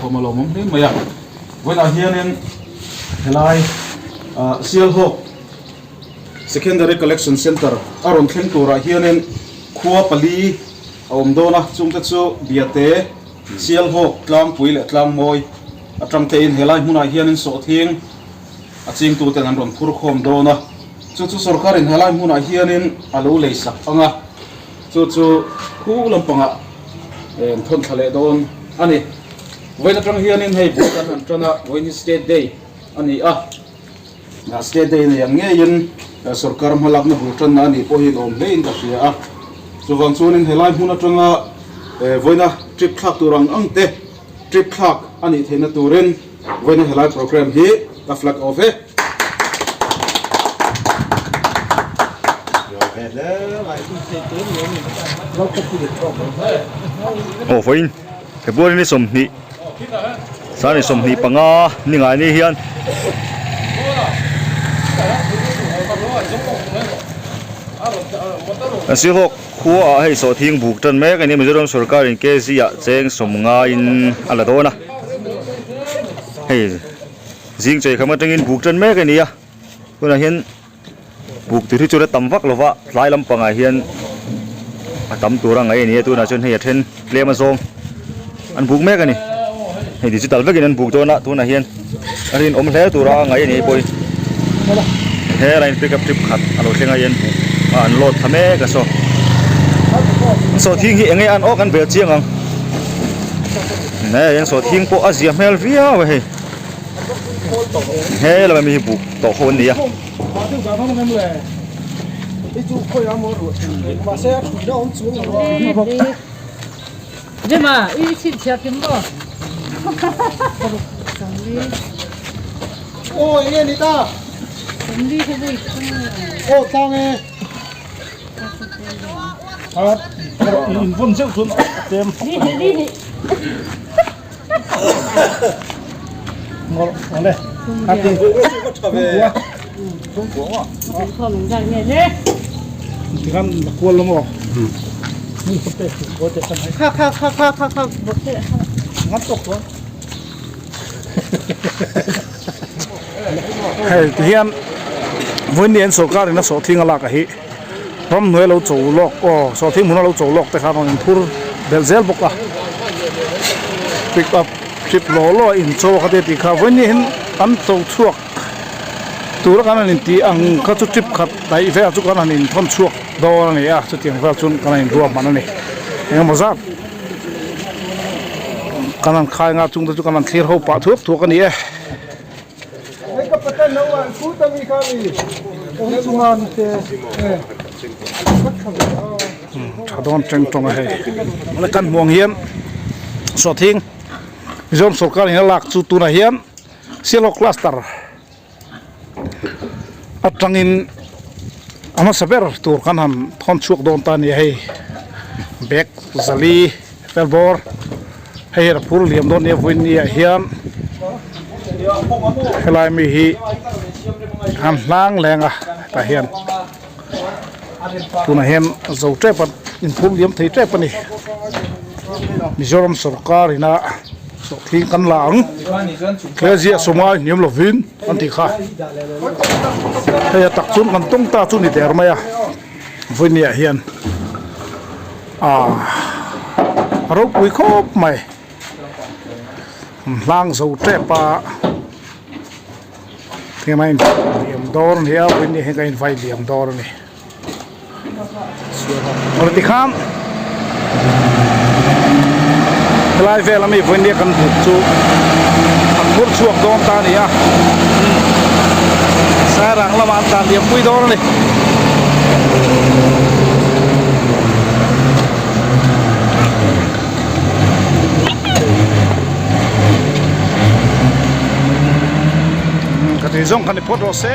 khawm a lawmawm hle mai a. Vawiinah hianin helai Sialhawk Secondary Collection Centre a rawn thleng turah hianin khua pali a awm dawn a, chungte chu Biate, Sialhawk, Tlangpui leh Tlangmawi atang te in helai hmunah hianin sawhthing a chingtuten an rawn phur khawm dawn a, chu chu sorkarin helai hmunah hianin a lo lei sak ang a, chu chu khu lampangah an thawn thla leh dawn a ni. Vawiin atang hianin hei bul kan han tan a, vawiin hi State Day a ni a, State Day nei ang ngeiin sorkar hmalakna bul tanna a nih pawh hi lawm hlein ka hria a, chuvang chuanin helai hmun atanga vawiina trip thlak tur ang ang te trip thlak a nih theihna turin vawiina helai programme hi ka flag off e. Aw vawiin February ni 20 Sani 25 ni ngai ni hian Kan Sihawk khua ah hei sawhthing buk tan mek a ni Mizoram sorkar in kg ah cheng 90 in a la dawn a hei zing chei kham atangin buk tan mek a ni a tunah hian buk tur hi chu la tam vak lova tlai lampangah hian a tam tur a ngaih a ni a tunah chuan hei a then tlem a zawng an buk mek a ni hei digital vekin an buk dawn a tunah hian a rinawm hle tura a ngaih a ni pawhin helai in pickup trip khat a lo thleng a hian buk a an load thla mek a saw an sawhthing hi enge an awk an bel chiang ang hei an sawhthing pawh a zia hmel viau a hei. He lamah mi hi buk tawh ho an ni a. Hei ti hian vawiin sorkar in a sawhthing a lak a hi ramhnuai lo cho lawk aw sawhthing hmun a lo cho lawk te khan rawn inphur belh zel bawk a pick up trip law law a in cho kha te tih kha vawiin hian an cho chhuak tura kan han intih ang kha chu trip khat daih vel chu kan han inthawn chhuak dawn a ni a chutiang vel chuan kan han inruah hman a ni engemaw zat kan han khai nga chung te chu kan han thlir ho pah thuak thuak a ni e. Tha dawn teng tawng a hei kan hmuh ang hian sawhthing Mizoram sorkar in a lak chu tunah hian Sialhawk cluster atangin a hmasa ber tur kan han thawn chhuak dawn ta a ni a hei bag zali fel bawr hei hian a phur liam dawn nia vawiin ni ah hian helai mi hi an hlang leng a tah hian tunah hian zo tep a inphur liam thei tep a ni Mizoram sorkar ina sawhthing kan la ang he ziah sawmngai hniam lovin an tih kha hei a tak chuan kan tawng ta chu ni der mai a vawiin ni ah hian. Ah a ropui khawp mai an hlang zo tep a heng a inliam dawr a ni a vawiin hi heng a invai liam dawr a ni awle tikhan helai vel ami vawiin nia kan hmuh chu an phur chhuak dawn ta a ni a Sairang lamah an tlan liam pui dawn a ni. Ka tih zawng kha ni phawt rawh se.